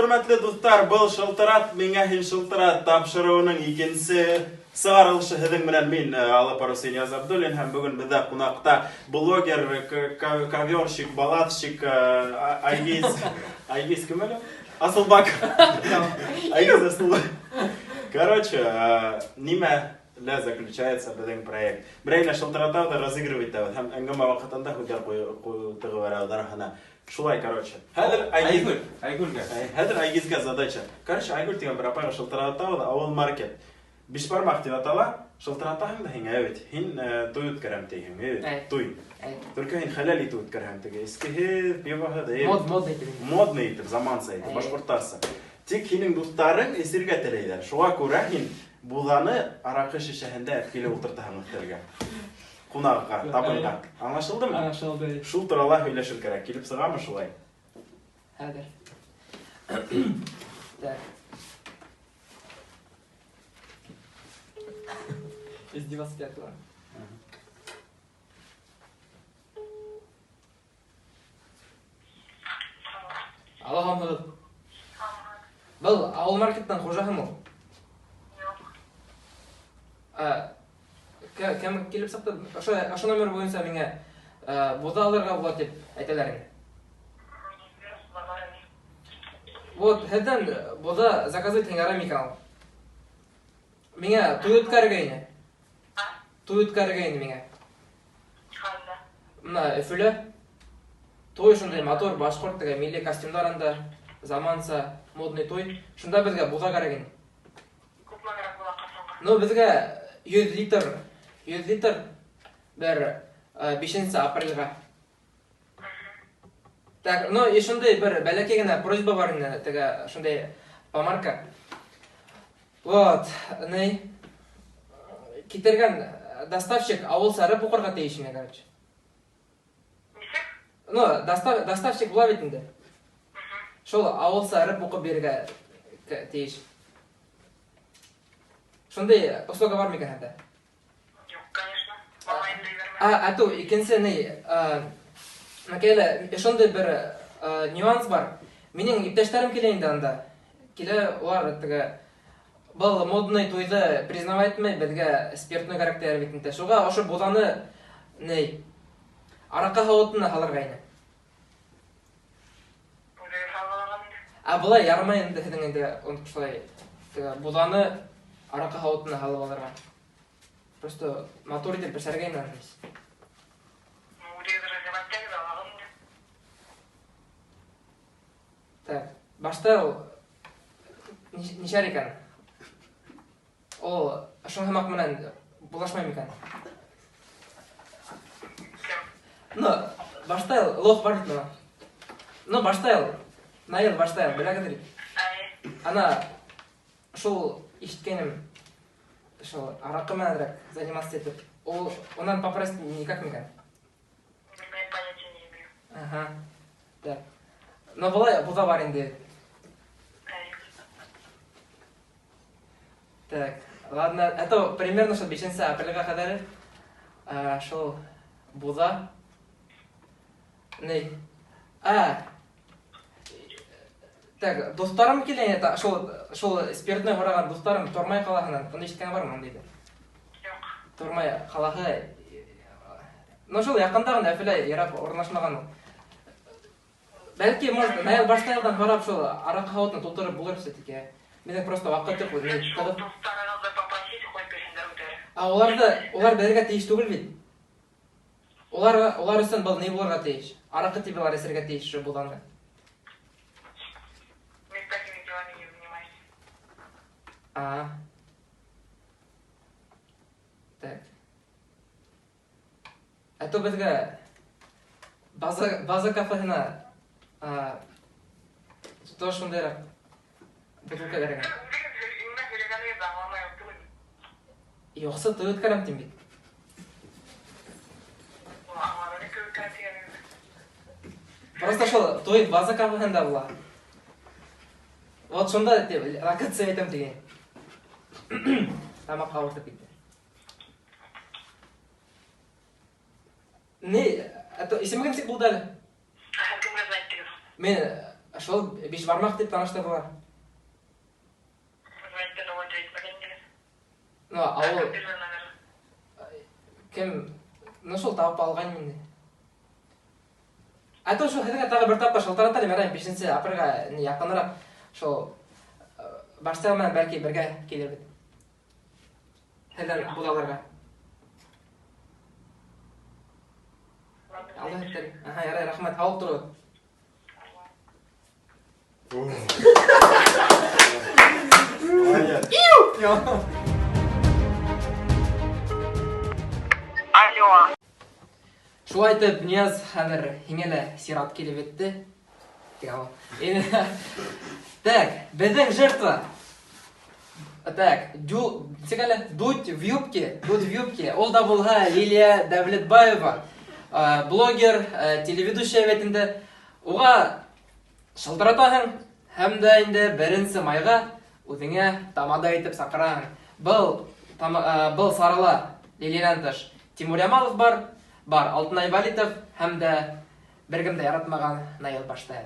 Хөрмәтле дуҫтар, был Шылтырат, миңә һин шылтырат тапшырыуының икенсе сығарылышы. Һеҙҙең менән мин, алып барыусы Ильяз Абдуллин, һәм бөгөн беҙҙә ҡунаҡта блогер, ковёрщик, балаҫщик Айгиз, Айгиз кем әле? Асылбак. Айгиз Асылбак. Короче, нимә лә заключается беҙҙең проект? Берәйһенә шылтыратабыҙ ҙа разыгрывать итәбеҙ һәм әңгәмә ваҡытында һүҙҙәр тығып бәрәбеҙ араһына. Шулай, короче. Хәҙер Айгиз. Айгөл, Айгөлгә. Хәҙер Айгизгә задача. Короче, Айгөл тигән бер апайға шылтыратабыҙ, Авыл маркет. Бишбармаҡ тип атала. Шылтыратаһың да һиңә бит. Һин туй үткәрәм тиһең, бит. Туй. Только һин хәләл итеп үткәрһәң теге эскеһеҙ, пивоһыҙ, Мод, модный итеп. Модный итеп, заманса итеп, башҡорттарса. Тик һинең дуҫтарың эсергә теләйҙәр. Шуға күрә һин буҙаны араҡы шешәһендә әпкилеп ултыртаһың өҫтәлгә. Ҡунағыға, табынға. Аңлашылдымы? Аңлашылды. Шул турала һөйләшер кәрәк. Килеп сығамы шулай? Хәҙер. Так. Из 25-го. Алло, һаумыһығыҙ. Был ауыл маркеттың хужаһымы ул? Юҡ. Ә, кем килеп сыҡты? Ошо номер буйынса миңә буҙа алырға була тип әйтәләр инде. Вот, һеҙҙән буҙа заказывать итһәң ярай микән ул? Миңә туй үткәрергә ине. Туй үткәрергә ине миңә. Ҡайҙа? Мына Өфөлә. Туй шундай матур, башҡорт теге милли костюмдар анда, заманса, модный туй. Шунда беҙгә буҙа кәрәк ине. Күпме кәрәк була, ҡасанға? Ну, беҙгә 100 литр, 100 литр бер 5 апрельгә. Так, ну и шундай бер бәләкәй генә просьба бар инде, теге шундай помарка. Вот, ни китергән доставщик авылса рэп уҡырға тейеш ине, короче. Нисек? Ну, доставщик була бит инде. Шул авылса рэп уҡып бирергә тейеш. Шундай услуга бар микән хәтта? Юҡ, конечно. Мама инде ебәрмәне. Ә ту икенсе ни, Мәкәйлә, шундай бер нюанс бар. Минең иптәштәрем килә инде анда. Килә, улар теге был модный туйҙы признавать итмәй, беҙгә спиртной кәрәк тиҙәр бит инде. Шуға ошо буҙаны ни араҡы һауытына һалырға ине. Үҙегеҙ һалып алған инде. Ә былай ярамай инде һеҙҙең инде шулай теге буҙаны араҡы һауытына һалып алырға. Просто матур итеп бешәргә инде аны. Ну, үҙегеҙ разливать итәгеҙ, алағыҙ инде. Так, башта ул нишәр икән? Ул шул һымаҡ менән булашмай микән? Кем? Ну, башта ул лох бар бит моның. Ну, башта ул Наил башта ул беләгеҙ бит. Әй. Ана шул ишеткәнем, шул араҡы менәнерәк заниматься итеп, ул унан попросить никак микән? Белмәйем, понятия не имею. Ага. Так. Но былай буҙа бар инде. Әй. Так, ладно, это примерно шул 5 апрельгә ҡәҙәр шул буҙа. Ни? А. Так, дуҫтарым килә инде, шул спиртной һораған дуҫтарым Тормай ҡалаһынан. Уны ишеткән бармы ундайҙы? Юҡ. Тормай ҡалаһы. Ну, шул яҡында ғына Өфөлә йыраҡ урынлашмаған ул. Бәлки, может, Наил Баштайлдан һорап шул араҡы һауытын тултырып булыр все-таки. Минең просто ваҡыт юҡ, мин Шул тығып. дуҫтарығыҙҙы попросить, ҡуйып бирһендәр үҙҙәре. Ә улар белергә тейеш түгел бит. Улар өсөн был ни булырға тейеш? Араҡы тип улар эсергә тейеш шул буҙаны. Мин такими делами не занимаюсь. А. Так. Ә то беҙгә база кафеһына тоже шундайыраҡ бутылка кәрәк. Үҙегеҙ нимә һөйләгәнегеҙҙе аңламай түгел. Юҡсы, туй үткәрәм тим бит. Аңламай туй үткәрәм тигәнегеҙҙе. Просто шул туй база кафеһында була. Вот шунда тип локация әйтәм тигән. Тамаҡ ауыртып китте. Ни, это исемегеҙ нисек булды әле? Ә кемгә әйттегеҙ? Мин Шул бишбармаҡ тип таныштырҙылар. Ну, ауыл кем, ну шул табып алған инде. Ә то шул һеҙгә тағы бер тапҡыр шылтыратыр инем, ярай, 5 апрелгә яҡыныраҡ шул Баштар менән бәлки бергә килербеҙ. Һеҙҙән буҙаларға. Алла итер. Аһа, ярай, рәхмәт, һау тороғоҙ. Алло. Шулай итеп, Нияз, хәҙер һиңә лә сират килеп етте. Так, беҙҙең жертва. Так, дю, нисек әле? Дудь в юбке, дудь в юбке. Ул да булһа Лилия Дәүләтбаева. Блогер, телеведущая бит инде. Уға шылтыратаһың һәм дә инде 1 майға үҙеңә тамада итеп саҡыраһың. Был был сарала Лилиянан тыш Тимур Ямалов бар, бар Алтынай Валитов һәм дә бер кем дә яратмаған Наил Баштаев.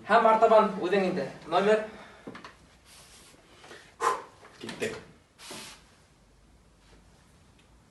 Һәм артабан үҙең инде номер. Киттек.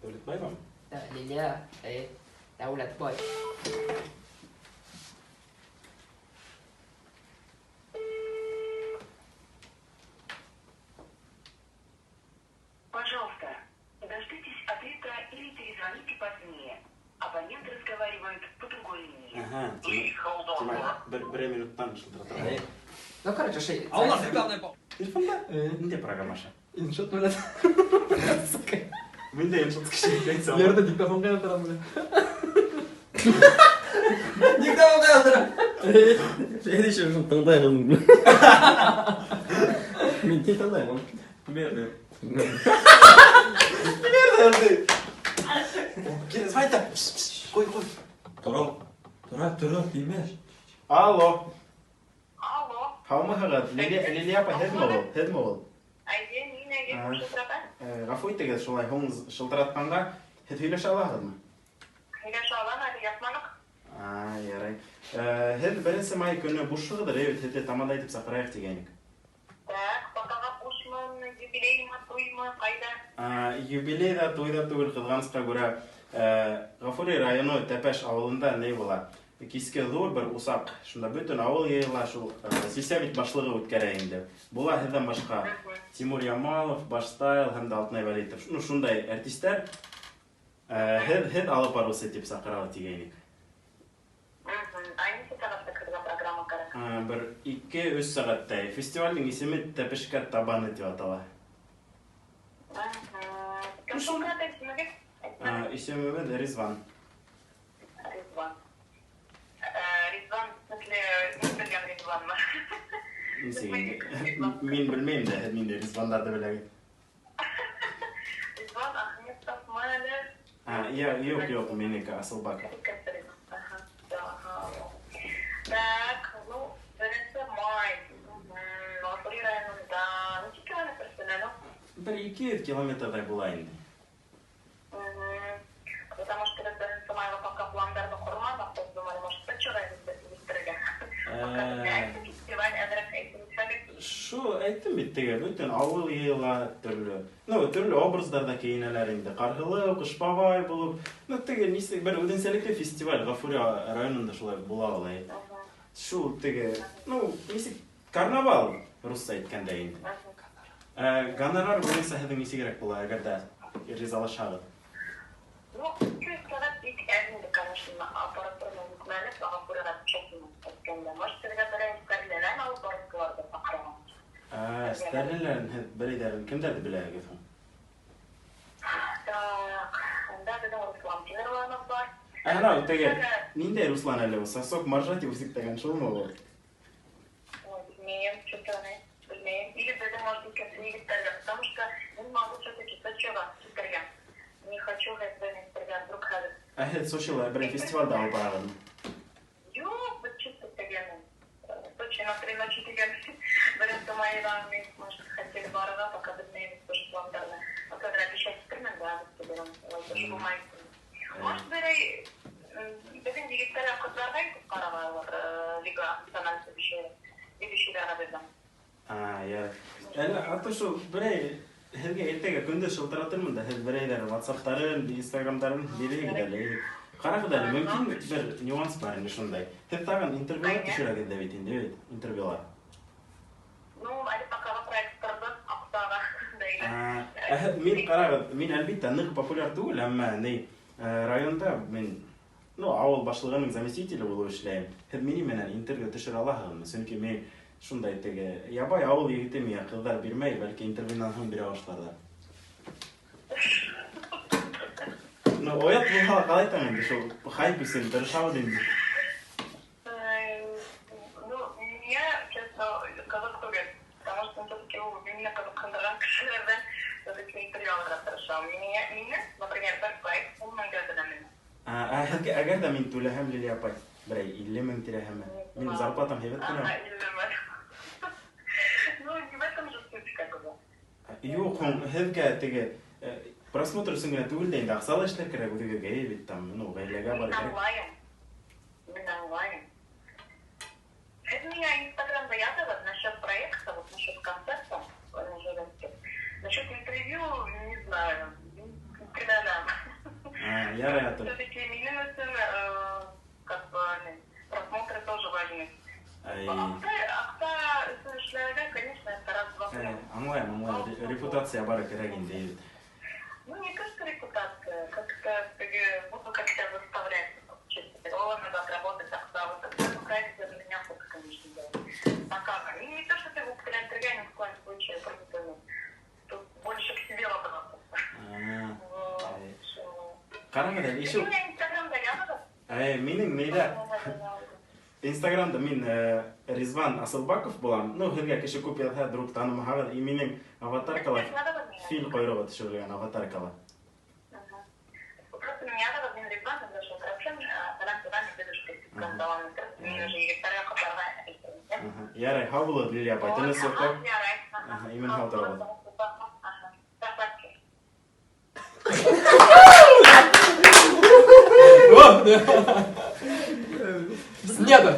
Дәүләтбаева? Да, Лилия, Дәүләтбай. Пожалуйста, дождитесь ответа или перезвоните позднее. Абонент разговаривает по другой линии. Ага, Тимур, бер минуттан шылтыратам. Ну, короче, шей. А у нас рекламная пауза. Телефонда? Ниндәй программа аша? Иншот, блядь. Сука. Мин дә иншот кеше әйтсәм. Ярҙы диктофон ҡайҙа торам, блядь. Диктофон ҡайҙа торам? Следующий уже тыңдайым. Мин тей тыңдайым. Бер, бер. Бер, Кил, звайта. Ҡуй, ҡуй. Тора, тора, тора, тимәш. Алло. Алло. Һаумыһығыҙ? Лилия апа, һеҙме ул? Һеҙме ул? Әйе, мин әйе, шылтырата. Ғәфү итегеҙ, шулай һуң шылтыратҡанға. Һеҙ һөйләшә алаһығыҙмы? Һөйләшә алам, әле ятманыҡ. Ярай. Һеҙ 1 май көнө бушһығыҙҙыр, эйе, һеҙҙе тамада итеп саҡырайыҡ тигәйнек. Так, баҡаға бушмын, юбилеймы, туймы, ҡайҙа? Юбилей ҙа, туй ҙа түгел, ҡыҙғанысҡа күрә. Ғафури районы Тәпәш ауылында ни була? Киске ҙур бер усаҡ, шунда бөтөн ауыл йыйыла, шул сельсовет башлығы үткәрә инде. Була һеҙҙән башҡа Тимур Ямалов, Баштайл һәм дә Алтынай Вәлитов. Ну, шундай артистар. Һеҙ алып барыусы тип саҡыралар тигәйнек. Ә нисә сәғәтлек һеҙгә программа кәрәк? Бер 2-3 сәғәттәй. Фестивалдең исеме Тәпешкә табаны тип атала. Кем шылтырата исемегеҙ? Исемебеҙ Ризван. Ризван. Ризван, в смысле, мин белгән Ризванмы? Нисек инде? Мин белмәйем дә, һеҙ ниндәй Ризвандарҙы беләгеҙ. Ризван Ахметовмы әле? Юҡ, юҡ, минеке Асылбаков. Так, ну, 1 май. Ғафури районында нисә километр әле? Бер 200 километрҙай була инде. Потому что беҙ 1 майға пока пландарҙы ҡорманыҡ, беҙ думали, может, Сочиға китерергә. Фестиваль әҙерәк әйтеп үтһәгеҙ. Шу әйттем бит теге, бөтөн ауыл йыйыла, төрлө, ну, төрлө образдарҙа кейенәләр инде. Ҡарһылыу, Ҡыш бабай булып, ну, теге нисек бер үҙенсәлекле фестиваль Ғафури районында шулай була ул, әй. Шул теге, ну, нисек карнавал русса әйткәндә инде. Гонорар буйынса һеҙҙең нисегерәк була, әгәр ҙә ризалашһағыҙ? Ну, 200 сәғәт бик әҙ инде, конечно, аппаратураны йөкмәнеп, Ғафуриға честно әйткәндә. Может, һеҙгә берәй стәрлелән алып барып буларҙыр саҡырған. Стәрлеләрен һеҙ берәйҙәрен кемдәрҙе беләһегеҙ һуң? Так, унда беҙҙең Руслан Тимерланов бар. Анау теге, ниндәй Руслан әле ул? Сосок маржа тип үсектәгән шулмы ул? Ой, белмәйем, что-то белмәйем. Или беҙҙең, может, икенсе егеттәргә, потому что мин могу все-таки Сочиға китергә. Не хочу һеҙҙе нитергә, вдруг хәҙер. Ә һеҙ Сочила берәй фестивалдә алып барағыҙмы? Юҡ, беҙ чисто тигән Сочи на 3 ночи тигән 1 майҙа мин, может, хотели барырға, пока белмәйбеҙ тоже пландарҙы. Пока бер обещать итермен, да, беҙ тигән, улай тоже булмай. Может, берәй беҙҙең егеттәр ҡыҙҙарға итеп ҡарарға Лига националь Әле аты шул берәй һеҙгә иртәгә көндөҙ шылтыратырмын да, һеҙ берәйҙәр WhatsApp-тарын, Instagram-тарын бирегеҙ әле. Ҡарағыҙ әле, мөмкин бер нюанс бар инде шундай. Һеҙ тағын интервьюлар төшөрәгеҙ ҙә бит инде, бит, интервьюлар. Ну, әле пока проект торҙо, аҡсаға бәйле. Мин ҡарағыҙ, мин әлбиттә ныҡ популяр түгел, әммә ни районда мин, ну, ауыл башлығының заместителе булып эшләйем. Һеҙ минең менән интервью төшөрә алаһығыҙмы? Сөнки мин шундай теге ябай ауыл егете, миңә ҡыҙҙар бирмәй, бәлки интервьюнан һуң бирә башларҙар. Ну, оят булһа ла ҡалай инде, шул хайп өсөн тырышабыҙ инде. Ну, миңә, честно, ҡыҙыҡ түгел. Потому что все-таки мине ҡыҙыҡһындырған кешеләрҙән все-таки интервью алырға тырышам. Миңә, мине, например, бер проект 10 меңгә түләмәне. Ә һеҙгә әгәр ҙә мин түләһәм, Лилия апай, берәй 50 мең тирәһеме? Минең зарплатам һәйбәт кенә. 50 мең. Ну, не в этом же суть, как бы. Юҡ, һуң һеҙгә теге просмотр өсөн генә түгел дә инде, аҡса ла эшләр кәрәк үҙегеҙгә, әй бит там, ну, ғаиләгә Мин бар кәрәк. аңлайым. Мин аңлайым. Һеҙ миңә Инстаграмда яҙығыҙ насчет проекта, вот насчет концерта, насчет интервью, не знаю, икеләнәм. Ярай аты. Все-таки минең өсөн, как бы, просмотры тоже важны. Ай, Аҡса өсөн эшләргә, конечно, это раз, два, три. Аңлайым, аңлайым. Репутация бар кәрәк инде. Ну, не то, что репутация, как-то буду как себя заставлять, честно. О, надо отработать аҡса. Вот это проект для меня охота, конечно, делать. Пока. И не то, что ты интервью, ни в коем случае, просто, ну, тут больше к себе вопросов. Вот. Ай. Ҡарағыҙ әле, Ты ишеү. миңә Инстаграмда яҙығыҙ? Әй, минең нейҙә Инстаграмда мин Ризван Асылбаков булам. Ну, һеҙгә кеше күп яҙһа, друг танымаһағыҙ, и минең аватаркала фил ҡойроғо төшөрөлгән аватаркала. Просто миңә яҙығыҙ, мин Ризван, мин шылтыратһам, фәлән фәлән инде дауам итеп, мин уже егеттәргә, ҡыҙҙарға әйтәм. Ярай, һау булығыҙ, Лилия апай. Тыныс йоҡлап. Ярай. Имен һау тороғоҙ. Рәхмәт. О, да. Снято.